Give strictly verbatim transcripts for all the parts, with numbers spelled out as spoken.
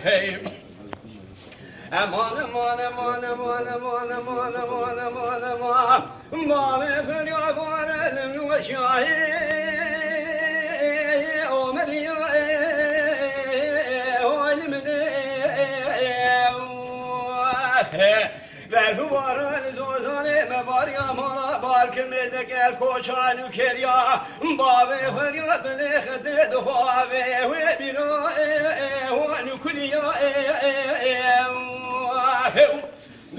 Hey. Eman, eman, eman, eman, eman, eman, eman, eman, eman. Bavê feryar vare li nû şahê. Omer ya, oy li min, oy. Berf û baran zozanê me bariya mala bar kir mêzeke koçan û keriya. Bavê feryar binê xetê dixwavê wê bîra, e, e, wan û kuliya, e, e, e, e,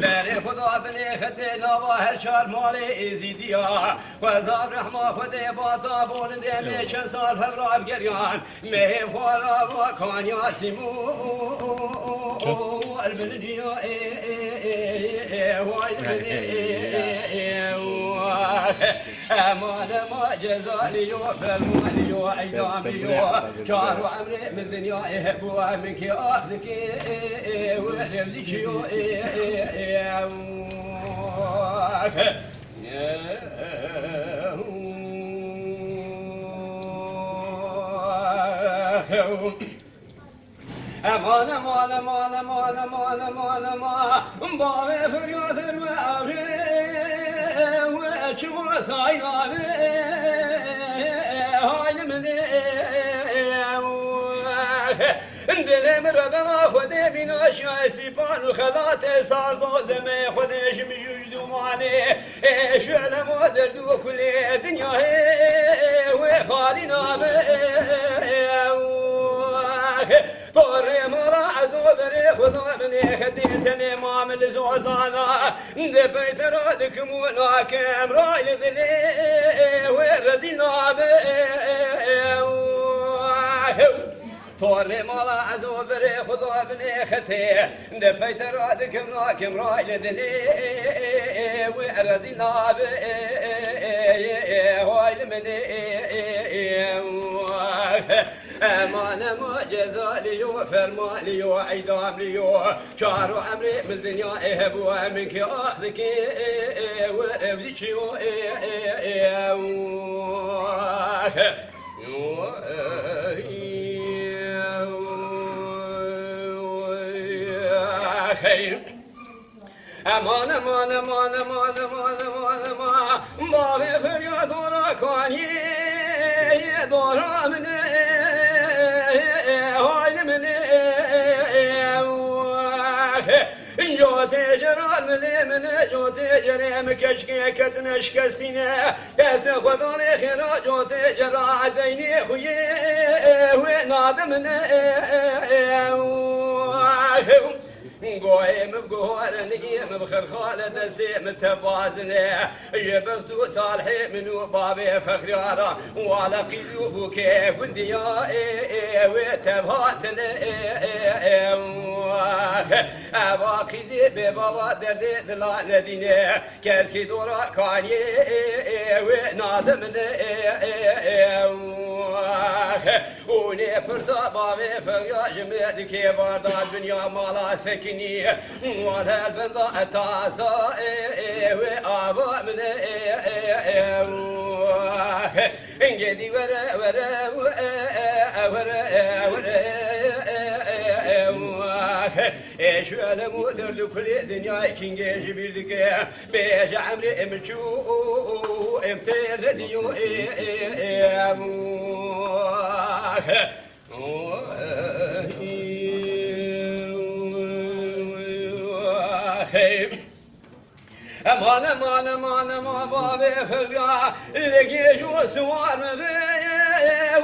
Berê Xuda binê xetê nava her çar malê Êzîdiya. Xweza rehma Xwedê bata bolindê me çend sal hevra geriyan. Mehê xwe ra va kaniya Sîmon, el biliniya, e, e, e, e, e, vay biliniya, e, e, e, e, e, Eman, eman, cezaliyo, fermaniyo, eydamiyo. Çar û emrê min dinyayê hebû, min kê ax dikê, e, e, e, we revdî çiyo, e, e, e, e, e, e, Eman, eman, eman, eman, eman, eman, eman. Bavê firyatên we abrê we çima saynabe. Hay li min ê. Dilê min re bela Xwedê bîna şiyayê sîpan û xelatê sal do demê Xwedê ji min jûj dûmanê. Ê, şuelemo derd û kulê dinyayê wê xalî nabe. Torê mala ez o berê Xuda binê xedê tenê mam li zozana. Di peytera dikim û nakim ray li dilê wê rezîl nabe. Torê mala ez o berê Xuda binê xetê. Di peytera dikim nakim ray li dilê wê rezîl nabe. Hay li min ê. Eman, eman, cezaliyo, fermaliyo, eydamliyo. Çar û emrê min dinyayê hebû, min kê ax dikê, were vî çiyo. Hey. Eman, eman, eman, eman, eman, eman, eman. Bavê feryad ora kanî, dora min ê, hay li min ê. Cotê ceran min ê, min ê, cotê cerê min keçkê ketine şikestîne. Kesê xwe danê xêra, cotê cera deynê xuyê, wê nade min ê. Goyê min bi guhare nigê min bi xirxale destê min tevazine. Ji bext û talhê min û bavê Fexriyara wala qîz û bûkê gundiya ê, ê, wê tev hatine. Eva qîzê bê bava derdê dila nedîne. Keskî dora kaniyê wê nade min. Û nê pirsa bavê Fexriya ji me dikê vardar dinya mala sekinî. Wan helbenda etaza wê ava min. Gedî were, were, were, were. Ê şuelem û derd û kulê dinyayê kîngê ji bîr dike. Bêje emrê em çû, em tê rediyo. Hey. Eman, eman, eman, eman, bavê Fevra, li gêj û siwar me be,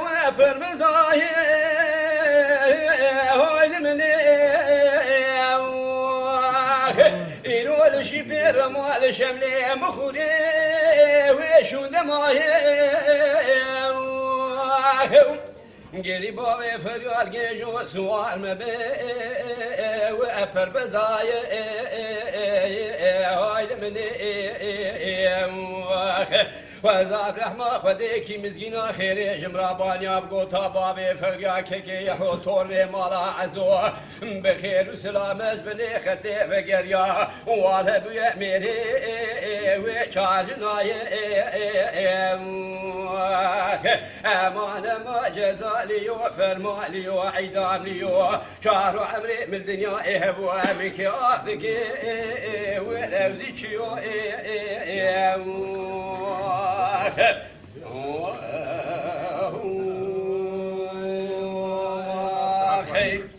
we pir bizayê, hay li min ê. Îro li şîpê rema li şemlê mixûrê, wê şûnde mayê. Gelî bavê feryal gêjo siwar me be, we eper bezaye, hay li min ê. Xwezab rehma Xwedêkî mizgîna xêrê ji min re baniya bi gota bavê Fexriya kekê Yeho tornê mala Ezo. Bi xêr û silam ez binê xetê vegeriya. Wale bûye mêrê wê çar jinayê. Emane ma cezaliyo, fermaliyo, îdamliyo. Çaro emrê min dinya ê hebû, em kê af dikê, ê, ê, wê rewzî çiyo, ê, ê, ê, ê, ê, ê, ê,